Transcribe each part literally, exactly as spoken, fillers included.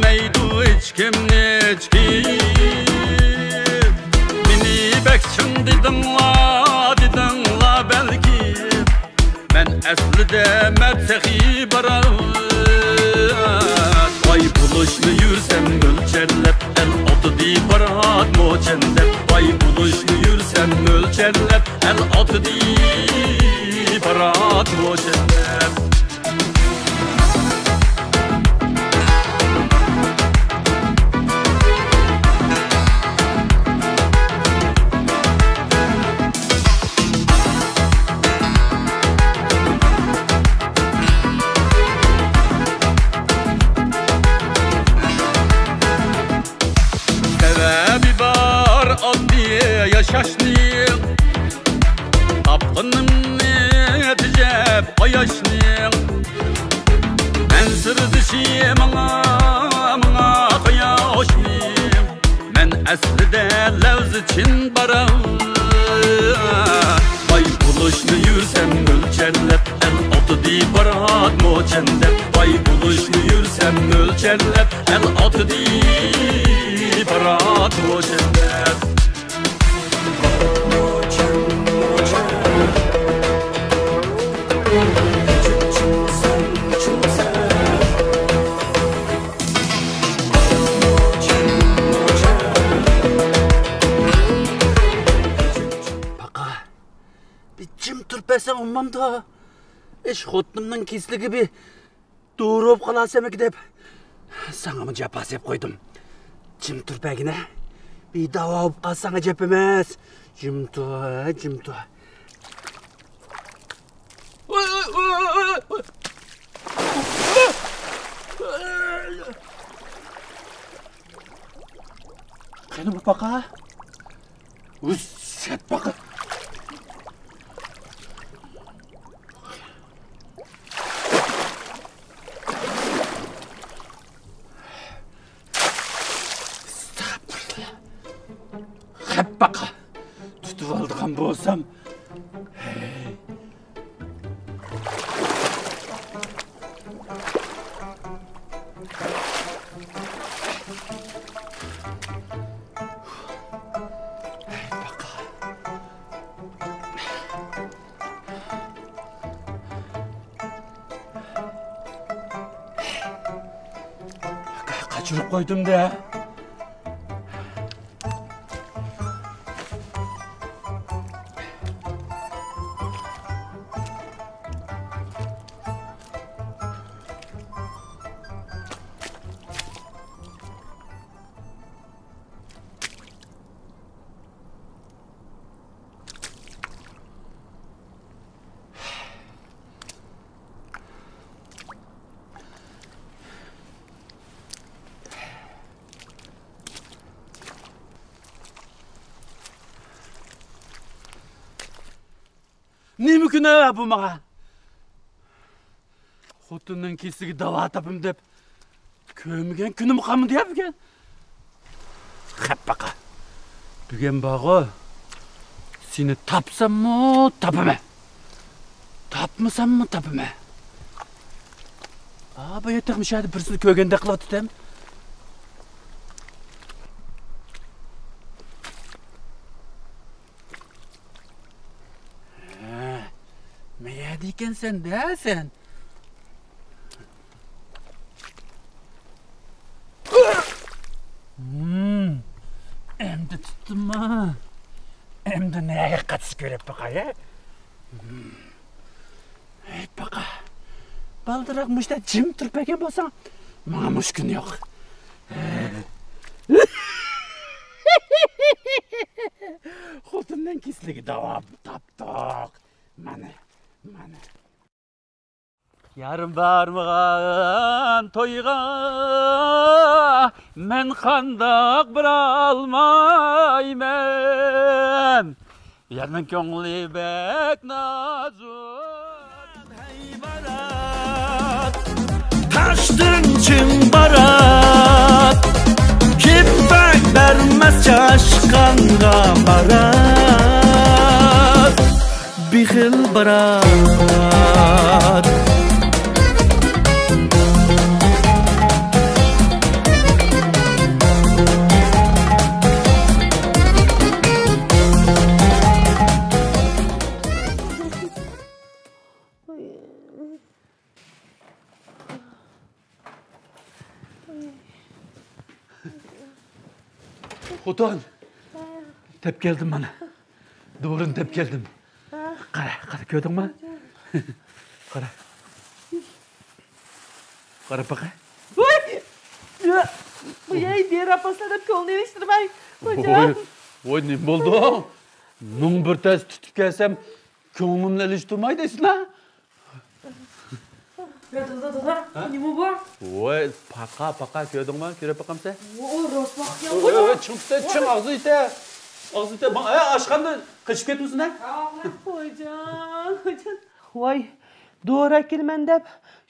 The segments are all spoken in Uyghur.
مەيدۇ ھېچكىمنى ھېچكىم، مېنى بەك چىڭ دېدىڭلار، دېدىڭلار بەلكىم. مەن ئەسلىدە مەن تېخى بارات. باي بولۇشنى يۈرسەم ئۆلچەرلەپ، ئەل ئاتىدى بارات موچەن دەپ. باي بولۇشنى يۈرسەم ئۆلچەرلەپ، ئەل ئاتىدى بارات موچەن دەپ. سەۋەبى بار ئاددىي ياشاشنىڭ، تاپقىنىمنى تېجەپ قاياشنىڭ. مەن سىردىشى ماڭا، ماڭا قاياشنىڭ. مەن ئەسلىدە لەۋزى چىن بارا. باي بولۇشنى يۈرسەم ئۆلچەرلەپ، ئەل ئاتىدى بارات موچەن دەپ. باي بولۇشنى يۈرسەم ئۆلچەرلەپ، ئەل ئاتىدى بارات موچەن دەپ. پاقا، بىر جىم تۇرۇپ بەرسەڭ بولمامدۇ؟ ئىش خوتۇنۇمنىڭ كېسىلىگە بىر دورا بولۇپ قالارسەنمىكى دەپ، ساڭىمۇ جاپا سېلىپ قويدۇم. جىم تۇرۇپ بەرگىنە. بىر داۋا بولۇپ قالساڭ ئەجەب ئەمەس. جىم تۇر، جىم تۇر. قېنى بۇ پاقا؟ ۋۇسسەت پاقا. ئەستەغپۇرۇللا. خەپ پاقا. تۇتۇۋالىدىغان بولسام. ھەي. ھەي پاقا. قاچۇرۇپ قويدۇم-دە. نېمە گۇناھ بۇ ماڭا؟ خوتۇننىڭ كېسىلىگە داۋا تاپىمەن دەپ، كۆرمىگەن كۈنۈم قالمىدى يا بۈگۈن. خەپ پاقا. بۈگۈن بارغۇ، سېنى تاپساممۇ تاپىمەن. تاپمىساممۇ تاپىمەن. ئا، بۇ يەردە مۇشۇ يەردە بىرسىنى كۆرگەندەك قىلىۋاتىدىم. ھە، مەيەردە ئىكەنسەن-دە سەن. ھىم، ئەمدى تۇتتۇممۇ؟ ئەمدى نەگە قاچسا كۆرۈپ باقاي، ھە؟ ھىم. ھەي پاقا، بالدۇرراق مۇشتا جىم تۇرۇپ بەرگەن بولساڭ، ماڭا مۇشۇ كۈن يوق. خوتۇننىڭ كېسىلىگە داۋا تاپتۇق. مانا، مانا. يارىم بارمىغان تويغا مەن قانداق بارالمايمەن؟ يارنىڭ كۆڭلى بەك نازۇك. ھەي بارات، تاشتىن چىڭ بارات، كېپەك بەرمەس چاشقانغا بارات. بېخىل بارات. خوتۇن، تەپ كەلدىم مانا. دورىنى تەپ كەلدىم. قارا، قارا، كۆردۈڭمۇ؟ قارا. قارا باقا. ۋاي! ۋاي، دېرە ئاپاسلار دەپ كۆڭلىنى ئېلىشتۇرماي. خوجام. ۋاي، ۋاي، نېمە بولدۇڭ؟ مىڭ بىر تەس تۇتۇپ كەلسەم، كۆڭلۈمنى ئېلىشتۇرماي دەيسىنا؟ يا دادا، دادا، نېمە بار؟ ۋاي، پاقا، پاقا، كۆردۈڭمۇ؟ كۆرۈپ باقامسەن؟ ۋو، راست باققان. ۋاي، ۋاي، چىڭ تۇت، چىڭ، ئاغزىنى يېتە. ئاغزىنى يېتە. ماڭ، ئاي، ئاشخانىدىن قېچىپ كەتمىسۇن، ھە؟ خوجام، خوجام. ۋاي، دورا ئەكېلىمەن دەپ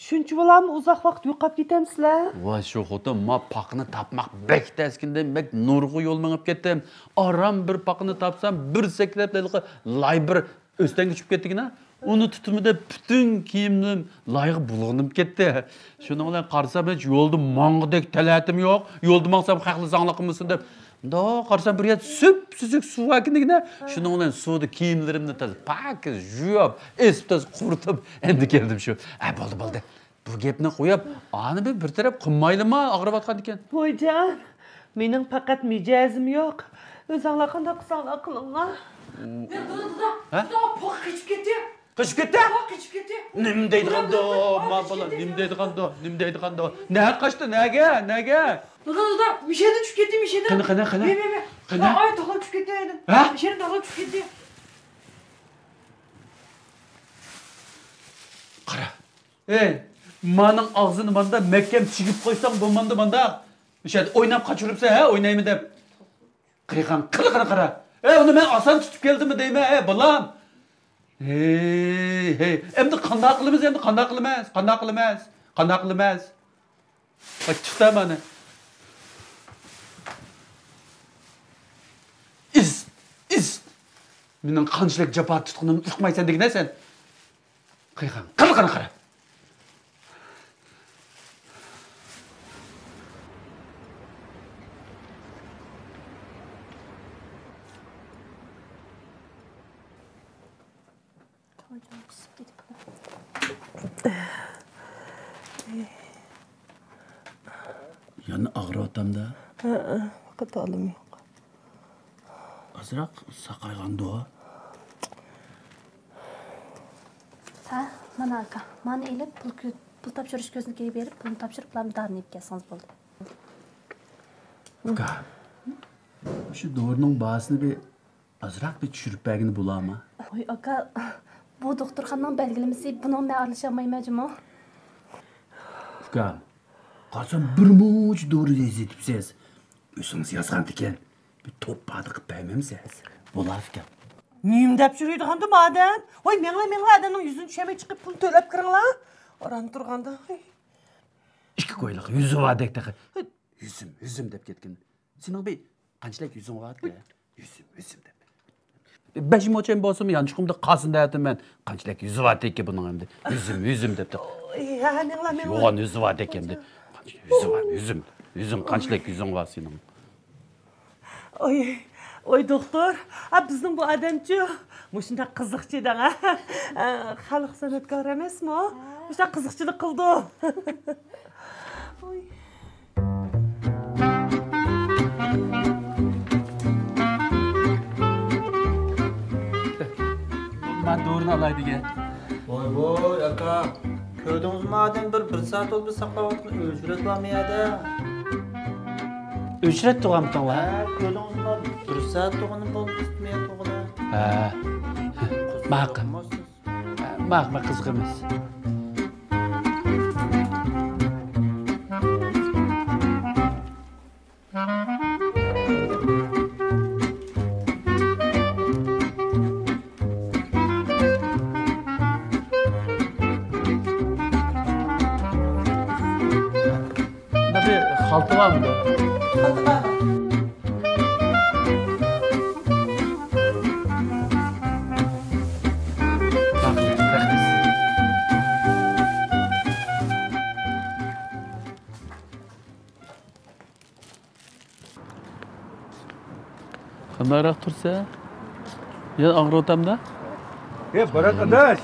شۇنچە بولامۇ ئۇزاق ۋاقىت يوقاپ كېتەمسىلەر؟ ۋاي، شۇ خوتۇن، ما پاقىنى تاپماق بەك تەسكىندىم، بەك نۇرغۇن يول مېڭىپ كەتتىم. ئاران بىر پاقىنى تاپسام، بىر سەكرەپ ھېلىقى لاي بىر ئۆستەڭگە چۈشۈپ كەتتىكىن. ئۇنى تۇتىمۇ دەپ پۈتۈن كىيىملىرىم لايغا بۇلغىنىپ كەتتى. شۇنىڭ بىلەن قارىسام، ھېچ يولدا ماڭغۇدەك تەلەتىم يوق. يولدا ماڭسام خەقلەر زاڭلىق قىلمىسۇن دەپ. مۇنداق قارىسام، بىر يەردە سۈپسۈزۈك سۇ باركەن دېگىنە. شۇنىڭ بىلەن سۇدا كىيىملىرىمنى تازا پاكىز يۇيۇپ، ئېسىپ تازا قۇرۇتۇپ، ئەمدى كەلدىم شۇ. ھە، بولدى، بولدى. بۇ گەپنى قويۇپ، ئانى بىر، بىر تەرەپ قىلمايلىما، ئاغرىۋاتقاندىكىن. ۋايجان، مېنىڭ پەقەت مىجەزىم يوق. ئۆزۈڭلار قانداق قىلساڭلار قىلىڭلار. يا، دادا، دادا، ھە؟ دادا، پاقا قېچىپ كەتتى. قېچىپ كەتتى؟ پاقا قېچىپ كەتتى. نېمە دەيدىغاندۇ، دادا، ما پاقا بالا، قېچىپ كەتتى. نېمە دەيدىغاندۇ، نېمە دەيدىغاندۇ؟ نەگە قاچتى، نەگە، نەگە؟ دادا، دادا، مىشەدىن چۈشۈپ كەتتى، مىشەدىن. قېنى، قېنى، قېنى؟ مەن، مەن، مەن. قېنى؟ ئاي، تاغلاپ چۈشۈپ كەتتى. ھە؟ مىشەدىن تاغلاپ چۈشۈپ كەتتى. قارا. ئەي، مانىڭ ئاغزىنى ماندا مەھكەم چىگىپ قويساڭ بولمامدۇ ماندا؟ مىشەدە ئويناپ قاچۇرۇپسەن، ھە، ئوينايمەن دەپ. قېيىقاڭ قىلىقىنى قارا. ئەي، ئۇنى مەن ئاسان تۇتۇپ كەلدىممۇ دەيمەن، ئەي، بالام. ھەي، ھەي، ئەمدى قانداق قىلىمىز، ئەمدى قانداق قىلىمىز، قانداق قىلىمىز، قانداق قىلىمىز؟ ۋاي، چىقسا مانا. ئىز، ئىز. مېنىڭ قانچىلىك جاپا تۇتقىنىمنى ئۇقمايسەن دېگىنە سەن. قېيىقاڭ قىلىقىنى قارا. يەنە ئاغرىۋاتامدا؟ ھەئە، قاتالىم يوق. ئازراق ساقايغاندۇ؟ ھە، مانا ئاكا، مانا ئېلىپ، پۇل كۆ-، پۇل تاپشۇرۇش كۆزنىكىگە بېرىپ، پۇلنى تاپشۇرۇپ، دارىنى ئېلىپ كەلسىڭىز بولدى. ئاكا، شۇ دورىنىڭ باھاسىنى بىر ئازراق بىر چۈشۈرۈپ بەرگىنى بولامۇ؟ ۋاي ئاكا، بۇ دوختۇرخانىنىڭ بەلگىلىمىسى، بۇنىڭغا مەن ئارىلىشالمايمەن جۇمۇ. ئۇكام، قارىسام بىر مۇنچە دورا يېزىۋېتىپسىز. ئۆزىڭىز يازغانتىكەن. بىر توپ باردى قىلىپ بەرمەمسىز؟ بولار ئۇكام. نېمە دەپ يۈرىدىغاندۇ ئادەم؟ ۋاي مېڭىڭلار، مېڭىڭلار، ئادەمنىڭ يۈزىنى چۈشۈرمەي چىقىپ پۇل تۆلەپ كىرىڭلار. ئاران تۇرغاندا. ۋاي. ئىككى كويلۇق يۈزى باردەك تېخى. يۈزۈم، يۈزۈم دەپ كەتكىن. سېنىڭ بىر قانچىلىك يۈزۈڭ بار ئەكە؟ يۈزۈم، يۈزۈم دەپ. بەش موچەم بولسىمۇ يانچۇقۇمدا قالسۇن دەۋاتىمەن. قانچىلىك يۈزى بار ئەكە بۇنىڭ ئەمدى. يۈزۈم، يۈزۈم دەپ. ئوي، ھە، مېڭىڭلار، مېڭىڭلار. يوغان يۈزى بار ئەكە ئەمدى. قانچە يۈزى بار، يۈزۈم. يۈزۈڭ، قانچىلىك يۈزۈڭ بار سېنىڭ؟ ئوي، ئوي، دوختۇر، ئا، بىزنىڭ بۇ ئادەمچۇ، مۇشۇنداق قىزىقچى دەڭ، ئا. ئا، خەلق سەنئەتكارى ئەمەسمۇ؟ مۇشۇنداق قىزىقچىلىق قىلىدۇ. ئوي. مەن دورىنى ئالاي دېگەن. ۋاي، ۋاي، ئاكا. كۆردىڭىزمۇ، ئادەم بىر، بىر سائەت بولدى ساقلاۋاتقان، ئۆچرەت بارمۇ يەردە؟ ئۆچرەت تۇرغانمىتىڭلار؟ ھە، كۆردىڭىزمۇ، بىر سائەت تۇرغىنىم بولدى، تۇتمىيە تۇرغىنى. ھە. ماقۇل. ماقۇل، قىزىق ئەمەس. بۇندا بىر خالتا بارمىدۇ؟ خالتا بار. قانداقراق تۇرسا؟ يەنە ئاغرىۋاتامدا؟ ئە، بارات ئاداش!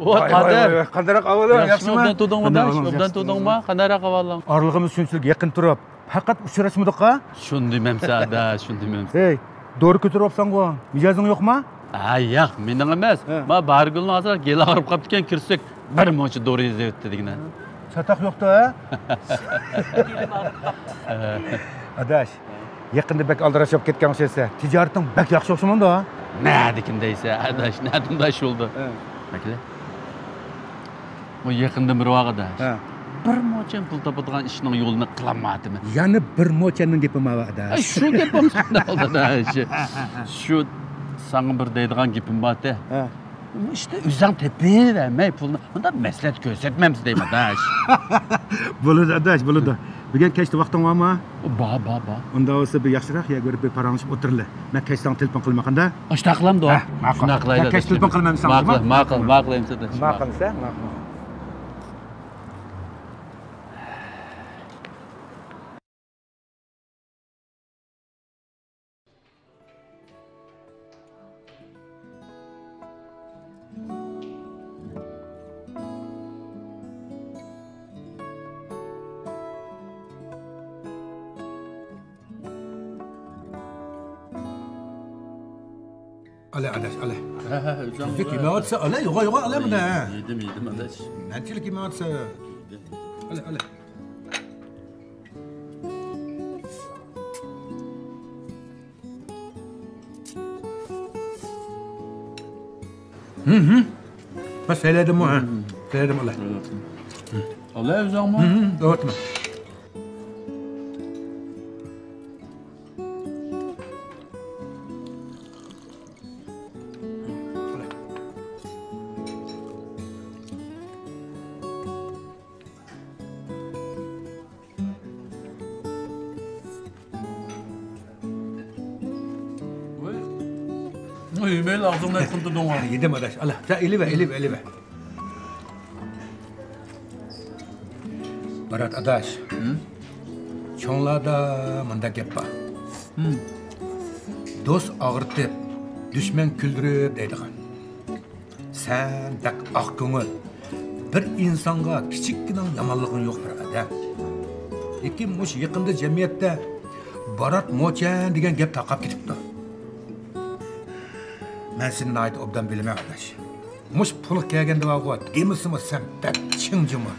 ۋاي، ۋاي، قادىر. ۋاي، ۋاي، قادىر ئاكا، ئاۋۇ، ياخشىمۇ؟ ياخشىمۇ؟ ئوبدان تۇردۇڭمۇ، ئاداش؟ ئوبدان تۇردۇڭمۇ؟ قانداق ئەھۋالىڭ؟ ئارىلىقىمىز شۇنچىلىك يېقىن تۇرۇپ، پەقەت ئۇچراشمىدۇق-ھە؟ شۇندىمەمسە، ئاداش، شۇندىمەمسە. ھەي، دورا كۆتۈرۈۋاپسەنغۇ، مىجەزىڭ يوقما؟ ھە، ياق، مېنىڭ ئەمەس. ھە. ما باھارگۈلنىڭ ئازراق گېلى ئاغرىپ قاپتىكەن، كىرسەك بىر مۇنچە دورا يېزىۋەتتى دېگىنە. چاتاق يوقتۇ، ھە؟ ئاداش، يېقىندا بەك ئالدىراش بولۇپ كەتكەن ئوخشايسەن. تىجارىتىڭ بەك ياخشى ئوخشىمامدۇ؟ نەدىكىن دەيسەن، ئاداش، نەدىن داش بولدى؟ ھە. بەكلە. ئۇ يېقىندىن بېرى ۋاقىت، ئاداش. ھە. بىر موچەن پۇل تاپىدىغان ئىشنىڭ يولىنى قىلالمايۋاتىمەن. يەنە بىر موچەننىڭ گېپى ماۋۇ، ئاداش. ئە، شۇ گېپىم قانداق بولدى، ئاداش؟ شۇ ساڭا بىر دەيدىغان گېپىم بارتى. ھە. ئۇ ئىشتا ئۆزۈڭ تېپىۋەرمەي پۇلنى، مۇنداق مەسلىھەت كۆرسەتمەمسە دەيمەن، ئاداش. بولىدۇ، ئاداش، بولىدۇ. بۈگۈن كەچتە ۋاقتىڭ بارمۇ؟ بار، بار، بار. ئۇنداق بولسا بىر ياخشىراق يەرگە بېرىپ بىر پاراڭلىشىپ ئولتۇرىلى. مەن كەچ ساڭا تېلېفون قىلىمەن، قانداق؟ ئاشۇنداق قىلامدۇ؟ ھە، ماقۇل. شۇنداق قىلايلى، مەن كەچ تېلېفون قىلىمەن، ساڭا، ماقۇل، ماقۇل، ماقۇل، ئەمىسە، ماقۇل. ماقۇل دېسە. ئالە، ئاداش، ئالە. ھە، ھە، ھە، ئۆزۈڭ تۈزۈك يېمەيۋاتسا، ئالە، يوغا، يوغا، ئالە، مۇندا، ھە. يېدىم، يېدىم، ئاداش. نەنچىلىك يېمەيۋاتسا. ئالە، ئالە. ھىم، ھىم. بەس، سەيلەيدىمۇ، ھە؟ ھىم. سەيلەيدىم، ئالە. ئالە، ئۆزۈڭمۇ؟ ھىم، ھىم، دەۋاتىمەن. ۋاي. يېمەيلا ئاغزىڭنى ئاچقىن تۇردۇڭ. يېدىم، ئاداش. ئالا، سەن ئېلىۋەر، ئېلىۋەر، ئېلىۋەر. بارات ئاداش، ھىم؟ چوڭلاردا مۇنداق گەپ بار. ھىم. دوست ئاغرىتىپ، دۈشمەن كۈلدۈرۈپ دەيدىغان. سەن بەك ئاق كۆڭۈل، بىر ئىنسانغا كىچىككىنە يامانلىقىڭ يوق، بىر ئادەم. لېكىن مۇشۇ يېقىندا جەمئىيەتتە بارات موچەن دېگەن گەپ تارقاپ كېتىپتۇ. مەن سېنى ناھايىتى ئوبدان بىلىمەن، ئاداش. مۇشۇ پۇلغا كەلگەندە بارغۇ، دېمىسىمۇ سەن بەك چىڭ جۇمۇ.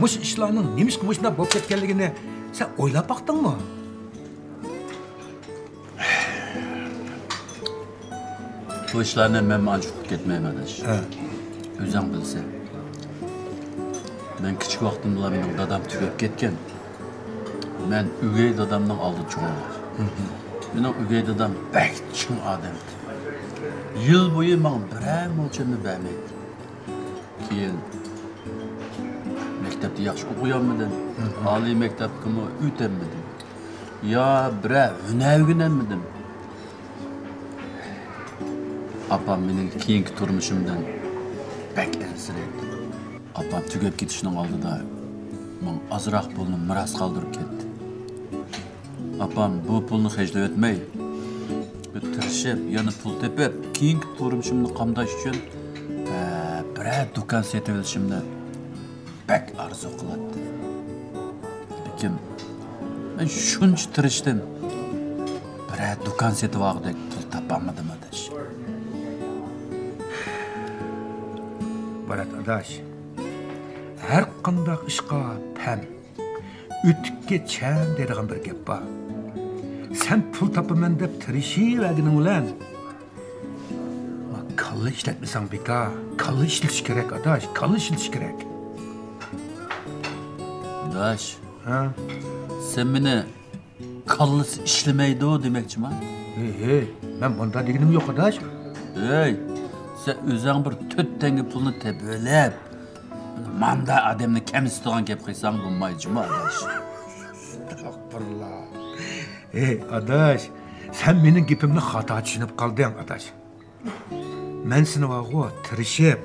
مۇشۇ ئىشلارنىڭ نېمىشقا مۇشۇنداق بولۇپ كەتكەنلىكىنى سەن ئويلاپ باقتىڭمۇ؟ بۇ ئىشلارنى مەنمۇ ئانچە ئۇقۇپ كەتمەيمەن، ئاداش. ھە. ئۆزۈڭ بىلىسەن. مەن كىچىك ۋاقتىمدىلا مېنىڭ دادام تۈگەپ كەتكەن. مەن ئۆگەي دادامنىڭ ئالدىدا چوڭ بولغان. ھىم. مېنىڭ ئۆگەي دادام بەك چىڭ ئادەمتى. يىل بويى ماڭا بىرەر موچەنمۇ بەرمەيتتى. كېيىن مەكتەپتە ياخشى ئوقۇيالمىدىم. ھىم. ئالىي مەكتەپكىمۇ ئۆتەلمىدىم. يا بىرەر ھۈنەر ئۆگىنەلمىدىم. ئاپام مېنىڭ كېيىنكى تۇرمۇشۇمدىن بەك ئەنسىرەيتتى. ئاپام تۈگەپ كېتىشنىڭ ئالدىدا ماڭا ئازراق پۇلنى مىراس قالدۇرۇپ كەتتى. ئاپام بۇ پۇلنى خەجلىۋەتمەي، تىرىشىپ، يەنە پۇل تېپىپ، كېيىنكى تۇرمۇشۇمنى قامداش ئۈچۈن، ئە، بىرەر دۇكان سېتىۋېلىشىمنى بەك ئارزۇ قىلاتتى. لېكىن مەن شۇنچە تىرىشتىم، بىرەر دۇكان سېتىۋالغۇدەك پۇل تاپالمىدىم، ئاداش. بارات ئاداش، ھەر قانداق ئىشقا پەم، ئۆتۈككە چەم دەيدىغان بىر گەپ بار. سەن پۇل تاپىمەن دەپ تىرىشىۋەرگىنىڭ بىلەن، كاللا ئىشلەتمىسەڭ بىكار. كاللا ئىشلىتىش كېرەك، ئاداش، كاللا ئىشلىتىش كېرەك. ئاداش، ھە؟ سەن مېنى كاللىسى ئىشلىمەيدۇ دېمەكچىما؟ ھەي، ھەي، مەن مۇنداق دېگىنىم يوق، ئاداش. ھەي، سەن ئۆزۈڭ بىر تۆت تەڭگە پۇلنى تېپىۋېلىپ، ماندا ئادەمنى كەمسىتىدىغان گەپ قىلساڭ بولمايدۇ جۇمۇ، ئاداش. ئەستەغپۇرۇللا. ھەي، ئاداش، سەن مېنىڭ گېپىمنى خاتا چۈشىنىپ قالدىڭ، ئاداش. مەن سېنى بارغۇ، تىرىشىپ،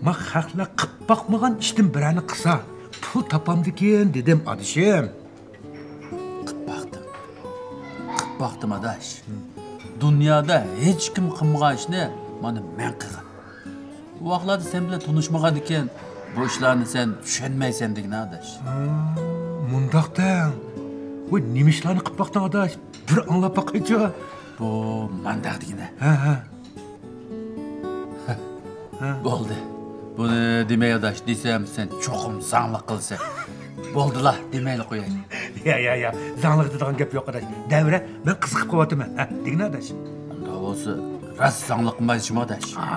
ما خەقلەر قىپ باقمىغان ئىشتىن بىرەرنى قىلسا، پۇل تاپامدىكىن دېدىم، ئادىشىم. قىپ باقتىم. قىپ باقتىم، ئاداش. دۇنيادا ھېچكىم قىلمىغان ئىشنى مانا مەن قىلغان. ئۇ ۋاقىتلاردا سەن بىلەن تونۇشمىغان ئىكەن، بۇ ئىشلارنى سەن چۈشەنمەيسەن دېگىنە ئاداش. ھا، مۇنداق دەڭ. ۋاي، نېمە ئىشلارنى قىلىپ باقتىڭ ئاداش؟ بىر ئاڭلاپ باققىنچە. بۇ مانداق دېگىنە. ھە، ھە. بولدى. بۇنى دېمەي ئاداش دېسەم، سەن چوقۇم زاڭلىق قىلىسەن. بولدىلا، دېمەيلا قوياي. يا، يا، يا، زاڭلىق دېيدىغان گەپ يوق ئاداش. دەۋرە، مەن قىزىقىپ قېلىۋاتىمەن. ھە، دېگىنە ئاداش. ئۇنداق بولسا، راست زاڭلىق قىلمايسىزمۇ ئاداش؟ ئا،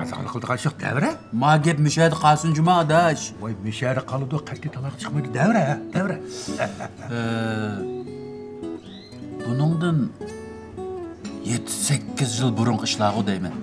زاڭلىق قىلىدىغان ئىش يوق، دەۋرە. ما گەپ مۇشۇ يەردە قالسۇن جۇما ئاداش. ۋاي، مۇشۇ يەردە قالىدۇ، قەتئىي تالاغا چىقمايدۇ، دەۋرە، دەۋرە. ئە، بۇنىڭدىن يەتتە، سەككىز يىل بۇرۇنقى ئىشلارغۇ دەيمەن.